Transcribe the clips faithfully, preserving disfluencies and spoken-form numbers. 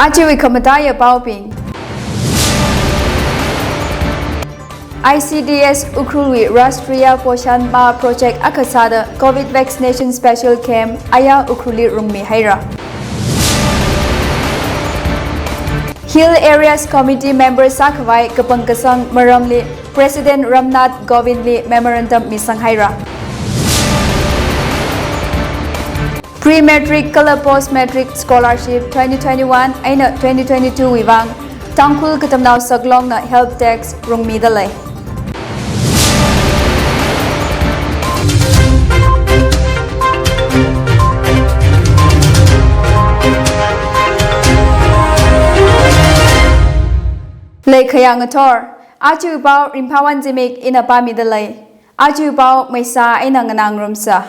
Ajawui khamataiya paobing. I C D S Ukhrulwui Rashtriya Poshan Maah Project akha sāda COVID Vaccination Special Camp aya Ukhrulli rungmi haira. Hill Areas Committee member sākhavai kapangkasang maramli President Ramnath Kovindli memorandum misang haira. Pre-matric kala post-matric scholarship twenty twenty-one eina twenty twenty-two wui vang Tangkhul Katamnao Saklongna help desk rungmida lei. Leikhayang athor, ajawui pao Ringphāwon Zimik ina pāmida lei. Ajawui pao Meisa eina nganāngarumsa.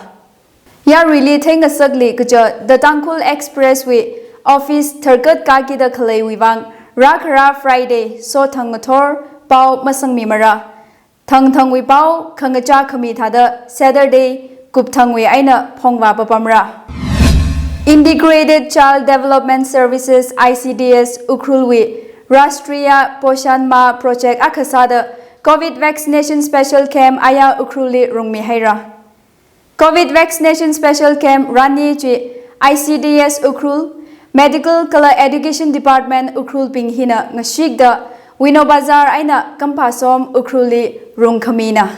Yaruili theingasakli kaja The Tangkhul Express wui office tharkat kakida khaleiwui vang rākhara Friday sothang ngathor pao masangmimara. Thangthangwui pao khangachā khami thāda Saturday kupthangwui eina phongvā papamra. Integrated Child Development Services, I C D S Ukhrulwui Rashtriya Poshan Maah Project akha sāda COVID Vaccination Special Camp aya Ukhrulli rungmi haira. COVID Vaccination Special Camp rani chi I C D S Ukhrul, Medical kala Education Department Ukhrulbing hina ngashikda Wino Bazar eina Kamphasom Ukhrulli rungkhamina.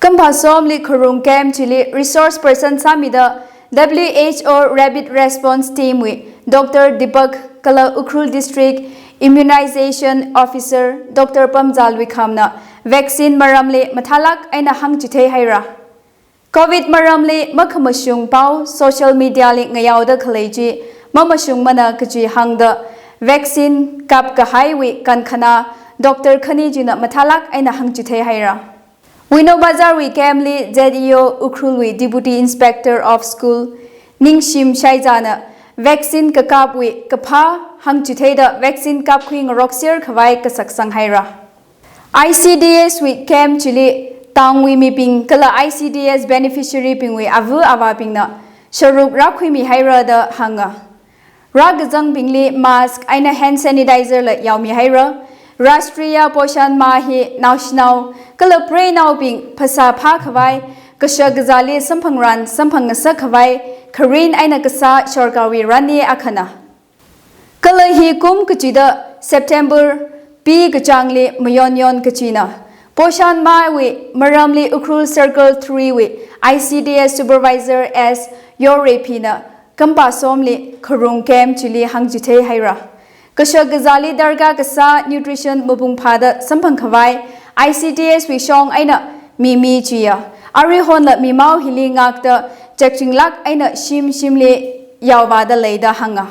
Kamphasom li kharung camp chili resource person sāmida W H O Rapid Response Team wui Doctor Deepak kala Ukhrul District Immunization Officer Doctor Pamzal Wikhamna vaccine maramli mathālāk eina hāngchithei haira. COVID maramli makhamashung pao social media li ngayaoda khalei chi mamashungmana kaji hāngda vaccine kapkahaiwui kankhana doctor khani china mathālāk eina hāngchithei haira. Wino Bazar wui camp li Z E O Ukhrul wui Deputy Inspector of School Ningshim Shaizana vaccine kakapwui kaphā hāngchitheida vaccine kapkhui ngarokser khavai kasak sanghaira. I C D S wui camp chili town wui mibing kala I C D S beneficiary bingwui ava avābingna sharuk rākhuimi haira da hānga. Rākazangbingli mask eina hand sanitizer la yaomi haira. Rashtriya Poshan Maah hi naoshinao kala preinaobing phasā phākhavai, kashakazāli samphangran samphangngasak khavai kharing eina kasā sorkarwui rani akhana. Kala hi kum kachida September pi kachāngli mayonyon kachina. Poshan Maah wui maramli Ukhrul Circle three wui I C D S Supervisor S Yorephina Kampasomli kharung camp chili hāngchithei haira. Kashak kazāli darkar kasā nutrition mapung phāda samphang khavai I C D S wui shong eina mimi chiya. Arui honla mimao hili ngakta chakchinglāk eina shim shimli yaovāda leida hānga.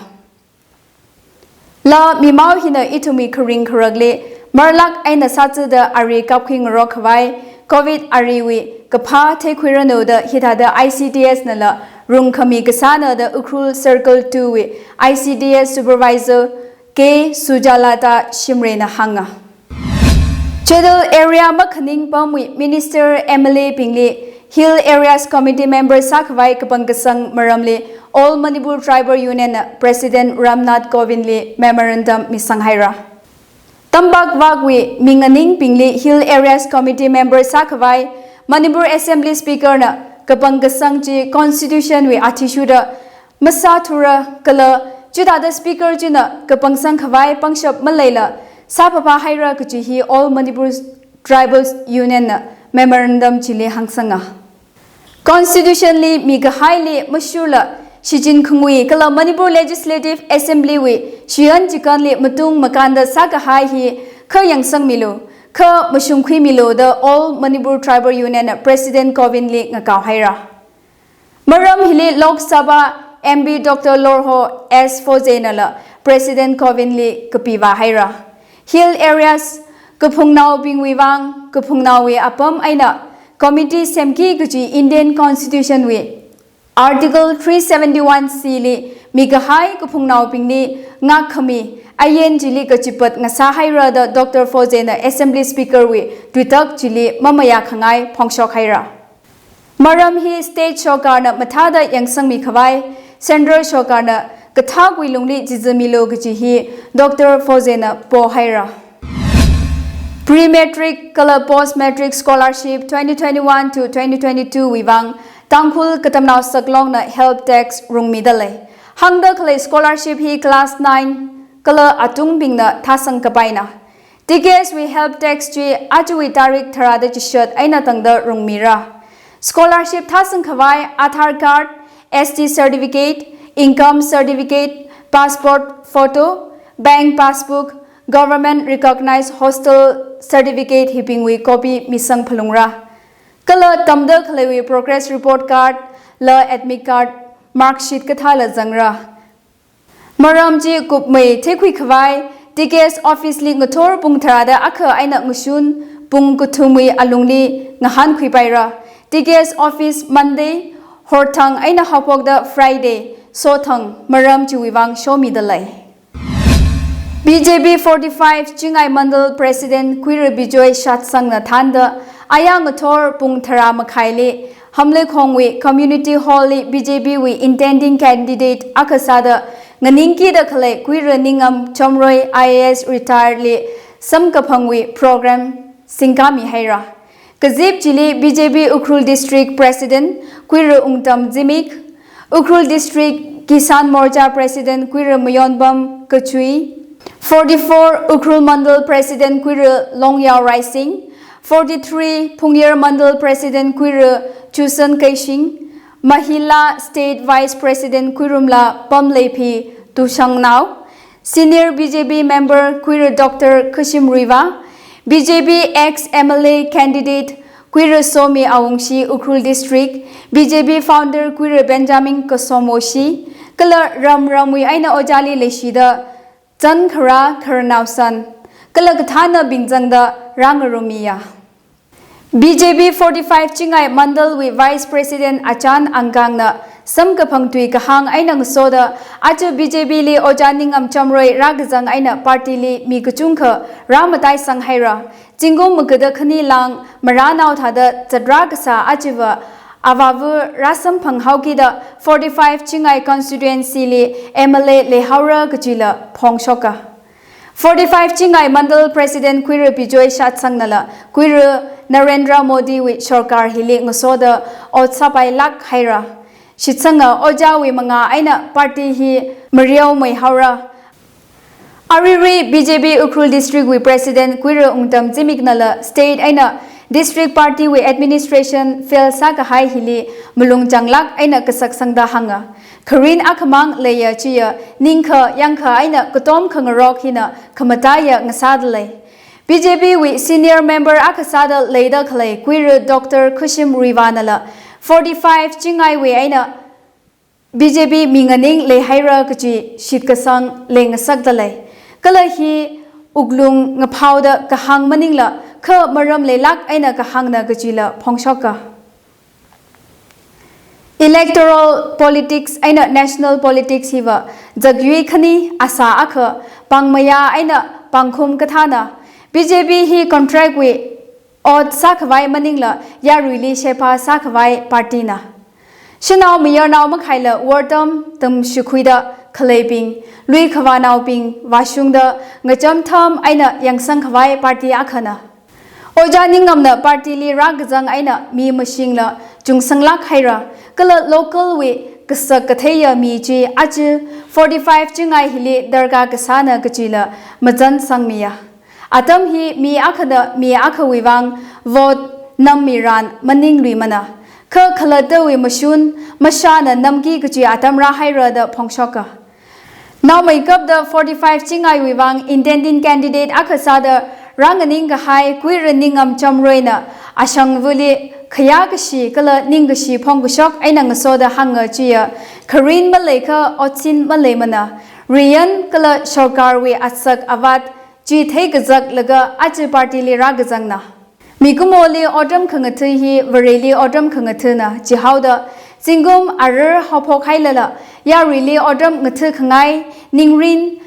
La mimao hina ithumwui kharing kharakli marlāk eina sāthuda ari kapkhui ngarok khavai, covid ariwui kaphā theikhuiranu da hithāda I C D S nala rungkhami kasāna da Ukhrul Circle two wui I C D S Supervisor K Sujalata Shimrayna hānga. Chedal area makhaning pamwui Minister M L A bingli Hill Areas Committee member sākhavai kapangkasang maramli All Manipur Tribal Union na President Ramnath Kovindli memorandum misang haira. Tampak vakwui minganing bingli Hill Areas Committee member sākhavai Manipur Assembly Speaker na kapangkasang chi Constitution wui athishurda masāthura kala chithāda Speaker china kapangsang khavai pangshap maleila sāphaphā haira kaji hi All Manipur Tribal Union na memorandum chili hāngsanga. Constitution li mikahaili mashurla shichin khangui kala Manipur Legislative Assembly wui shiyan chikanli matung makānda sākahai hi kha yangsangmilu, kha mashungkhuimilu da All Manipur Tribal Union na President Kovindli ngakao haira. Maram hili Lok Sabha M P Doctor Lorho S Foze nala President Kovindli kapivā haira. Hill Areas kaphungnaobingwui vang kaphungnaowui apam eina committee semki kaji Indian Constitution wui Article three seventy-one C li mikahai kaphungnaobingli ngakkhami ain chili kachipat ngasā haira da Doctor Foze na Assembly Speaker wui tuitak chili mamayā khangai phongshok haira. Maram hi state sorkarna mathāda yangsangmi khavai, central sorkarna kathākwui lungli chizamilu kaji hi Doctor Fozena pohaira. Pre-matric kala post-matric scholarship twenty twenty-one to twenty twenty-two wui vang Tangkhul Katamnao Saklongna help desk rungmidalei. Hāngda khalei scholarship hi class nine kala atungbingna thāsang kapaina. T K S wui help desk chi ajawui tarik tharāda chishat eina tangda rungmira. Scholarship thāsang khavai Aadhaar card, S T certificate, income certificate, passport photo, bank passbook, government recognized hostel certificate hibingwui copy misang phalungra. Kala tamda khaleiwui progress report card la admit card, mark sheet kathāla zangra. Maram chi kupmei theikhui khavai T K S office li ngathor pung tharāda akha eina ngashun pung kathumwui alungli ngahānkhui paira. T K S office Monday horthang eina haophokda Friday sothang maram chiwui vang shomidalei. B J P forty-five Chingai Mandal President Kuira Bijoy Shatsangna thānda aya ngathor pung tharā makhaili Hamleikhongwui Community Hall li B J P wui intending candidate akha sāda nganingkida khalei Kuira Ningam Chomroi I A S retired li samkaphangwui program singkami haira. Kazip chili B J P Ukhrul District President Kuira Wungtam Zimik, Ukhrul District Kisan Morcha President Kuira Mayonbam Kachui, forty-four Ukhrul Mandal President Kuira Longyao Raising, forty-three Phungyar Mandal President Kuira Chusan Keishing, Mahila State Vice President Kuirumla Pamleiphi Tushangnao, Senior B J P member Kuira Doctor Kashim Ruiva, B J P ex M L A candidate Kuira Somi Awungshi Ukhrul District, B J P founder Kuira Benjamin Kasomoshi, kala ram ramwui eina ojāli leishida chān kharā khararnao san, kala kathānabing zangda rāngarumiya. B J P forty-five Chingai Mandal wui Vice President Achan Angkangna samkaphang tui kahāng eina ngasoda aja B J P li Ojā Ningam Chomroi rākazang eina party li mi kachungkha rāmataisang haira. Zingkum magada khani lāng marānao thāda zatrā kasā ajava avāva rāsamphang haokida forty-five Chingai constituency li M L A leihaora kajila phongshoka. Forty-five Chingai Mandal President Kuira Bijoy Shatsangnala Kuira Narendra Modi wui sorkar hili ngasoda ot sāpailāk haira. Shitsanga ojāwui mangā eina party hi mariaomei haora. Aruirui B J P Ukhrul District wui President Kuira Wungtam Zimiknala state eina district party wui administration fail sākahai hili malung changlāk eina kasak sangda hānga. Kharin akhamang leiya chiya ningkha yangkha eina katom khangarok hina khamataiya ngasādalei. B J P wui senior member akha sāda leida khalei Kuira Doctor Khushim Ruivanala forty-five Chingaiwui eina B J P mi nganing leihaira kaji shitkasang leingasakdalei. Kala hi wuklung ngaphaoda kahāng maningla kha maram leilāk eina kahāngna kajila phongshoka. Electoral politics eina national politics hiva zakyui khani asā akha, pāngmayā eina pāngkhum kathāna. B J P hi contract wui ot sākhavai maningla yaruili sheba sākhavai party na. Shanao mayarnao makhaila wortam tam shikhuida khaleibing, lui khavānaobing vāshungda ngacham tham eina yangsangkhavai party akhana. Ojā Ningamna party li rākazang eina mi mashingla chungsanglāk haira, kala local wui kasak katheiya mi chi aja forty-five Chingai hili darkar kasāna kajila mazan sangmiya. Atam hi mi akhana mi akhawui vang vote nammiran maningluimana. Kha khalattawui mashun mashāna namki kaji atam rāhaira da phongshoka. Naomeikapta forty-five Chingaiwui vang intending candidate akha sāda rānganing kahai Kuira Ningam Chomroina ashangvali khayā kashi kala ningkashi phongkashok eina ngasoda hānga chiya, kharin maleikha otsin maleimana. Riyan kala sorkarwui atsak avat chi theikazaklaga aja party li rākazangna. Mikumoli otram khangatha hi Vareli otram khangathana, chihaoda zingkum arar haophok hailala yaruili otram ngatha khangai ningrin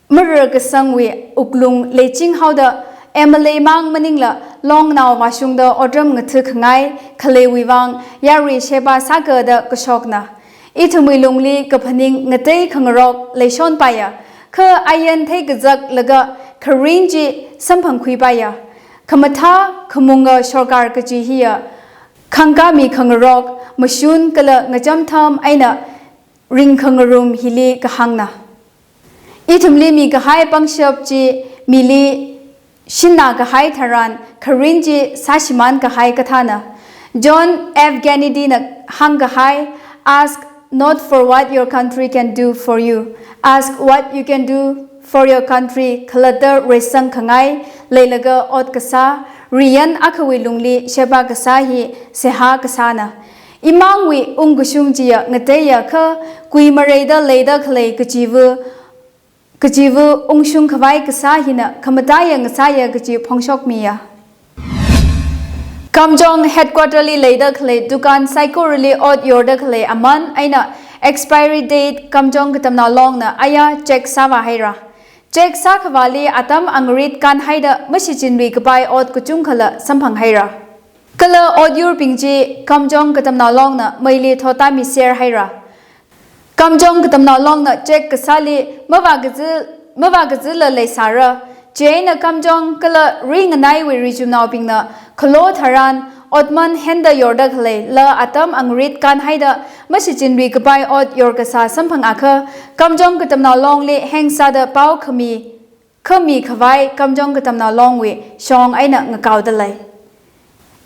marar kasangwui wuklung leiching haoda M L A mang maningla longnao vāshungda otram ngatha khangai khaleiwui vang yarui sheba sākada kashokna. Ithumwui lungli kaphaning ngatei khangarok leishonpaiya, kha ayan theikazak laga kharing chi samphangkhuipaiya. Khamathā khamunga sorkar kachi hiya, khangkami khangarok, mashun kala ngachamtham eina ringkhangarum hili kahāngna. Ithumli mikahai pangshap chi mili shinna kahai tharan kharing chi sāshimān kahai kathāna. John F Kennedy na hāngkahai, "Ask not for what your country can do for you. Ask what you can do for your country." Khalatta reisang khangai leilaga ot kasā, riyan akhawui lungli sheba kasā hi seihā kasāna. Imangwui ungkashung chiya ngateiya kha, kui mareida leida khalei kachiva, kachiva ungshung khavai kasā hina khamataiya ngasāya kachi phongshokmiya. Kamjong headquarter li leida khalei dukan saikorali ot yorda khalei aman eina expiry date Kamjong Katamnao Longna aya check sāvā haira. Check sākhavāli atam angarit kanhaida mashichinrui kapai ot kachungkhala samphang haira. Kala ot yurbing chi Kamjong Katamnao Longna meili thotami ser haira. Kamjong Katamnao Longna check kasāli mavā kazi, mavā kazila leisāra. Chieina Kamjong kala ringanaiwui richumnaobingna khalo tharan otman henda yorda khaleila atam angarit kanhaida mashichinrui kapai ot yor kasā samphang akha, Kamjong Katamnao Longli hengsāda pao khami, khami khavai Kamjong Katamnao Longwui shong eina ngakaoda lei.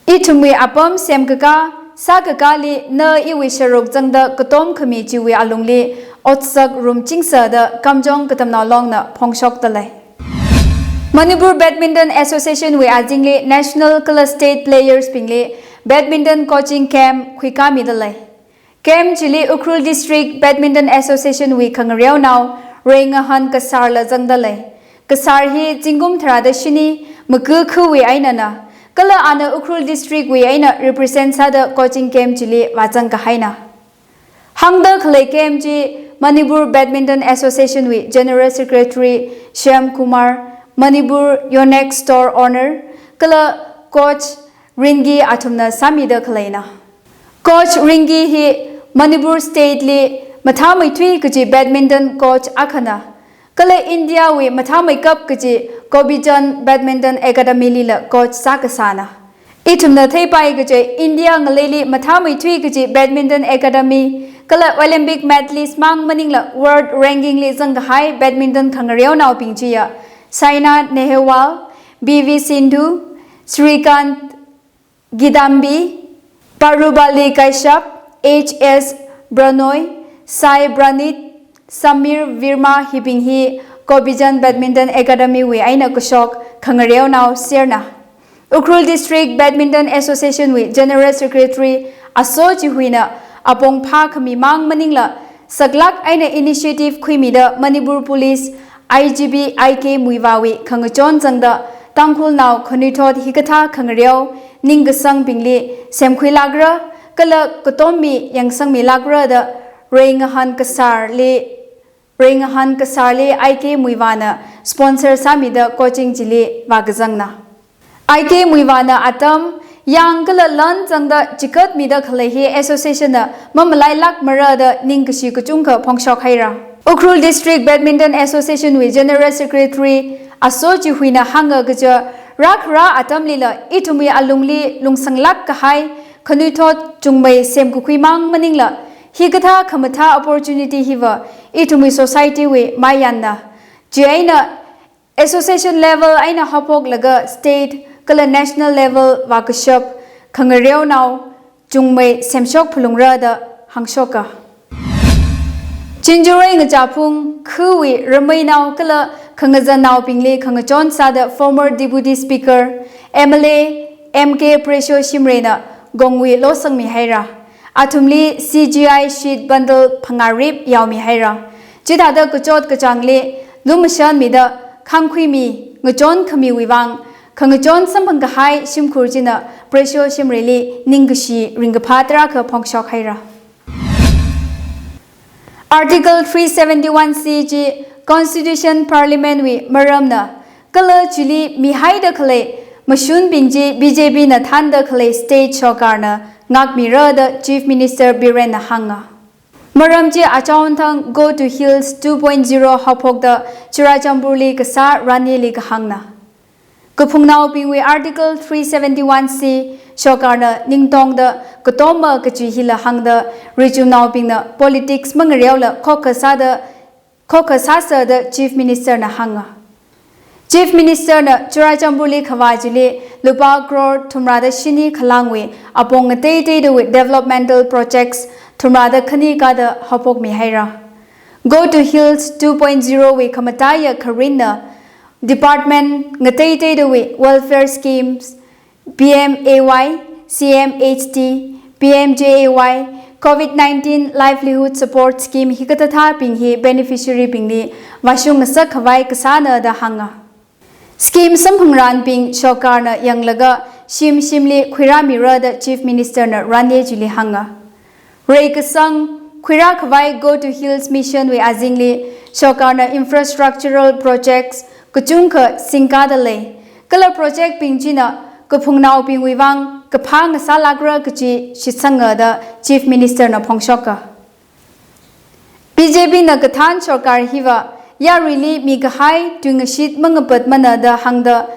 Ithumwui apam semkakā, sākakāli na iwui sharuk zangda katom khami chiwui alungli otsak rumchingsa da Kamjong Katamnao Longna phongshokda lei. Manipur Badminton Association wui azingli national kala state players bingli badminton coaching camp khuikamida lei. Camp chili Ukhrul District Badminton Association wui khangareonao Reingahan Kasarla zangda lei. Kasar hi zingkum tharāda shini, Maku khawui einana. Kala ana Ukhrul District wui eina represent sāda coaching camp chili vāzang kahaina. Hāngda khalei camp chi Manipur Badminton Association wui General Secretary Shyam Kumar, Manipur Yonex Store Owner, kala coach Ringi athumna sāmida khaleina. Coach Ringi hi Manipur State li mathāmeithui kachi badminton coach akhana. Kala India wui mathāmeikap kachi Gopichand Badminton Academy lila coach sākasāna. Ithumna theipai kachi India ngaleili mathāmeithui kachi badminton academy, kala Olympic medalist mang maningla world ranking li zangkahai badminton khangareonaobing chiya Saina Nehwal, P V Sindhu, Srikanth Kidambi, Parupalli Kashyap, H S Prannoy, Sai Pranit, Samir Verma hibing hi Gopichand Badminton Academy wui eina kashok khangareonao serna. Ukhrul District Badminton Association wui General Secretary Aso Chihuina apong phākhami mang maningla saklāk eina initiative khuimida Manipur Police I G P I K Muivah wui khangachon zangda Tangkhulnao khanuithot hikathā khangareo ningkasangbingli semkhuilākra, kala katom mi yangsangmilākra da Reingahan Kasarli, Reingahan Kasarli I K Muivahna sponsor sāmida coaching chili vākazangna. I K Muivahna atam yang kala lan zangda chikatmida khalei hi association na mamalailākmara da ningkashi kachungkha phongshok haira. Ukhrul District Badminton Association wui General Secretary Aso Chihuina hānga kaja, rākhara atamlila ithumwui alungli lungsanglāk kahai khanuithot chungmei semkakhui mang maningla, hikathā khamathā opportunity hiva ithumwui society wui mayanna. Chieina association level eina haophoklaga state kala national level vākashap khangareonao chungmei semshok phalungra da hāngshoka. Chinjurei Ngachāphung khawui rameinao kala khangazannaobingli khangachon sāda former Deputy Speaker, M L A, M K Pressure Shimrayna gongwui losangmi haira. Athumli C G I sheet bundle phangā rip yaomi haira. Chithāda kachot kachāngli lumashanmida khāngkhuimi ngachon khamiwui vang khangachon samphang kahai shimkhur china Pressure Shimrayli ningkashi ringkaphā tarākha phongshok haira. Article three seventy-one C chi Constitution Parliament wui maramna, kala chili mihaida khalei mashunbing chi B J P na thānda khalei state sorkarna ngākmira da Chief Minister Birenna hānga. Maram chi achaon thang Go to Hills two point zero haophokda Churachandpurli kasā ranli kahāngna. Kaphungnaobingwui Article three seventy-one C shokarna ningtongda katoma kachi hila hāngda, richumnaobingna politics mangareola khokha sāda, khokha sāsa da Chief Minister na hānga. Chief Minister na Churachandpurli khavā chili lupā crore thumrada shini khalangwui apong ngateiteidawui developmental projects thumrada khani kada haophokmi haira. Go to Hills two point zero wui khamataiya kharinna department ngateiteidawui welfare schemes, P M A Y, C M H T, P M J A Y, COVID nineteen Livelihood Support Scheme hikathāthābing hi beneficiary bingli vāshung ngasak khavai kasāna da hānga. Scheme samphangranbing shokarna yanglaga shim shimli khuirāmira da Chief Minister na ranli chili hānga. Reikasang khuirā khavai Go to Hills Mission wui azingli shokarna infrastructural projects kachungkha singkada lei. Kala project bing china kaphungnaobingwui vang kaphā ngasālākra kachi shitsanga da Chief Minister na phongshoka. B J P na kathān shokar hiva yaruili mikahai tuingashit mangapatmana da hāngda,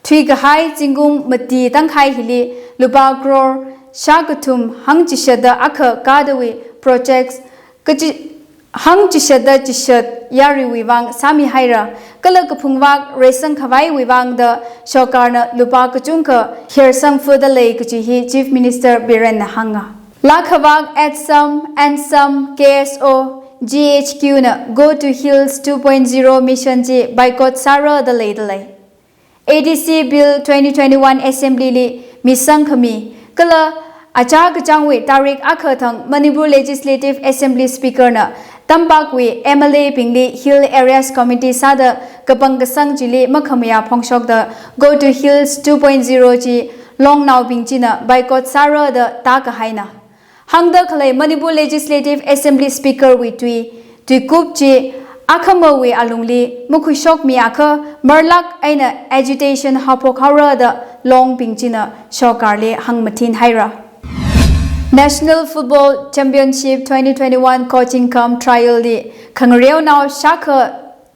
thuikahai zingkum mati tangkhai hili lupā crore shākathum hangchishada akha kadawui projects kachi hangchishada chishat yaruiwui vang sāmi haira, kala kaphungvak reisang khavaiwui vang da shokarna lupā kachungkha hersangfuda lei kachi hi Chief Minister Biren na hānga. Lakhavak ATSUM, ANSUM, K S O, G H Q na Go to Hills two point zero mission chi boycott sāra da leida lei. A D C Bill twenty twenty-one Assembly li misang khami, kala achā kachāngwui tarik akha thang Manipur Legislative Assembly Speaker na tampakwui M L A bingli Hill Areas Committee sāda kapang kasang chili makhamayā phongshokda Go to Hills two point zero chi longnaobing china boycott sāra da tākahaina. Hāngda khalei Manipur Legislative Assembly Speaker wui tui, tuikup chi akhamawui alungli makhuishokmi akha marlak eina agitation haophok haora da longbing china shokarli hāngmathin haira. National Football Championship twenty twenty-one coaching cum trial li khangareonao shākha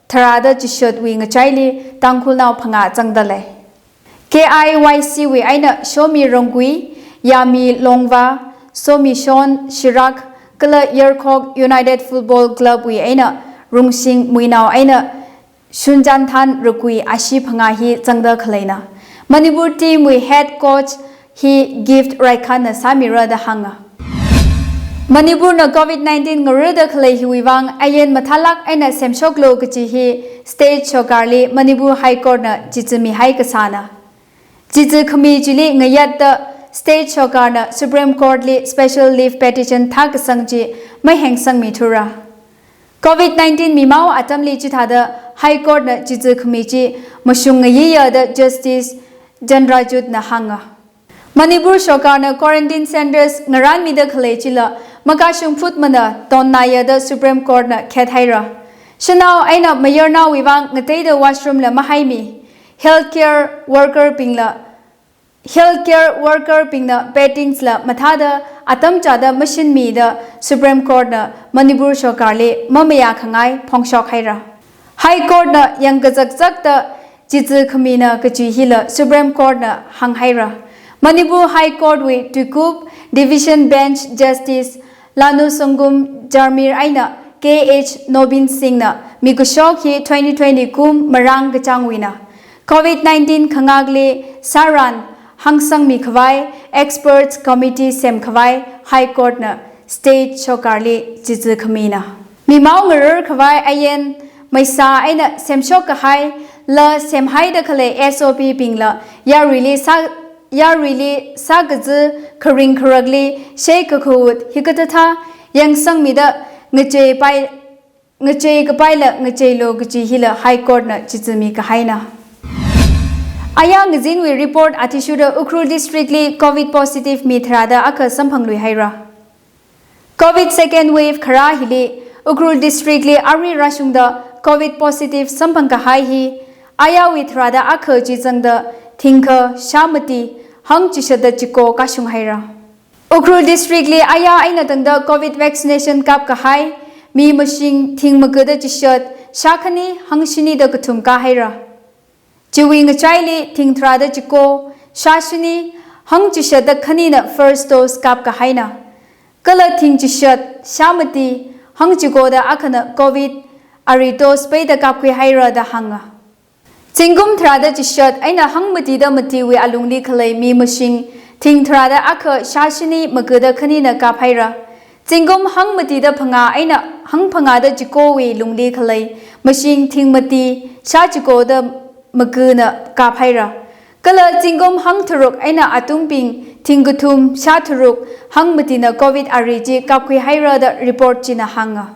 tharāda chishotwui ngachaili Tangkhulnao phangā zangda lei. K I Y C wui eina Shomi Rongkui, Yami Longva, Somishon Shirak, kala Yarkhok United Football Club wui eina Rungshing Muinao eina Shunjanthan Rukui ashi phangā hi zangda khaleina. Manipur team wui head coach hi Gift Raikhan na sāmira da hānga. Manipur na COVID nineteen ngarada khalei hiwui vang ayan mathālak eina semshoklu kachi hi state shokarli Manipur High Court na chizamihai kasāna. Chizakhami chili ngayatta state shokarna Supreme Court li special leave petition thākasang chi mahengsangmithura. COVID nineteen mimao atamli chithāda High Court na chizakhami chi mashung ngayiya da Justice Chandrachud na hānga. Manipur shokarna quarantine centres ngaranmida khalei chila makashungphutmana tonnaya da Supreme Court na khethaira. Shanao eina mayarnaowui vang ngateida washroom la mahaimi, healthcare worker bingla, healthcare worker bingna beddings la mathāda atam chāda mashinmida Supreme Court na Manipur shokarli mamayā khangai phongshok haira. High Court na yangkazakzakta chizakhamina kachi hila Supreme Court na hānghaira. Manipur High Court wui tuikup Division Bench Justice Lanusangum Jarmir eina K H Nobin Singh na mikashok hi twenty twenty kum marāng kachāngwuina. COVID nineteen khangakli sāran hāngsangmi khavai experts committee sem khavai High Court na state shokarli chizakhamina. Mimao ngarar khavai ayan maisa eina semshok kahai la semhaida khalei S O P bingla yaruili sā, yaruili sākaza kharing kharakli shei kakhut hikathāthā yangsangmida ngacheipai, ngachei kapaila ngacheilu kachi hila High Court na chizami kahaina. Aya ngazinwui report athishurda Ukhrul District li COVID positive mi tharāda akha samphangluihaira. COVID second wave kharā hili Ukhrul District li arui rāshungda COVID positive samphang kahai hi ayawui tharāda akha chi zangda thingkha shāmati hangchishada chiko kashung haira. Ukhrul District li aya eina tangda Covid vaccination kapkahai mi mashing thing magada chishat, shākhani hangshini da kathum kāhaira. Chiwui ngachaili thing tharāda chiko, shāshini hangchishat da khanina first dose kapkahaina. Kala thing chishat, shāmati hangchiko da akhana Covid ari dose peida kapkhuihaira da hānga. Zingkum tharāda chishat eina hangmati da matiwui alungli khalei mi mashing thing tharāda akha, shāshini magada khanina kaphaira. Zingkum hangmati da phangā eina hangphangā da chikowui lungli khalei mashing thing mati, shāchiko da magana kaphaira. Kala zingkum hangtharuk eina atumbing thing kathum, shātharuk hangmatina Covid ari chi kapkhuihaira da report china hānga.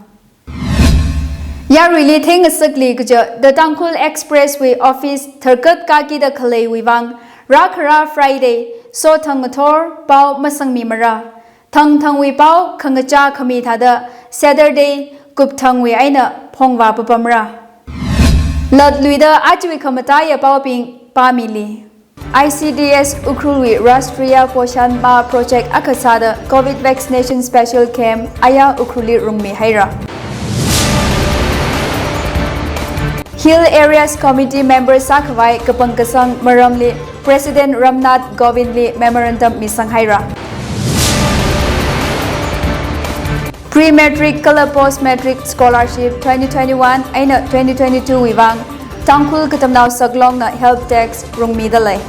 Yaruili theingasakli kaja The Tangkhul Express wui office tharkat kākida khaleiwui vang, rākhara Friday, sothang ngathor pao masangmimara. Thangthangwui pao khangachā khami thāda Saturday kupthangwui eina phongvā papamra. Latluida ajawui khamataiya paobing pāmili. I C D S Ukhrulwui Rashtriya Poshan Maah Project akha sāda Covid Vaccination Special Camp aya Ukhrulli rungmihaira. Hill Areas Committee member sākhavai kapang kasang maramli President Ramnath Kovindli memorandum misanghaira. Pre-matric kala post-matric scholarship twenty twenty-one eina twenty twenty-two wui vang Tangkhul Katamnao Saklongna help desk rungmida lei.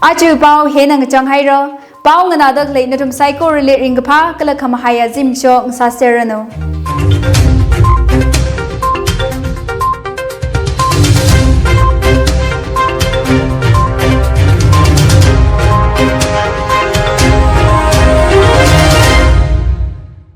Ajawui pao hina ngachanghaira. Pao nganāda khalei nathum saikorali ringkaphā kala khamahaiya zimiksho ngasāserranu.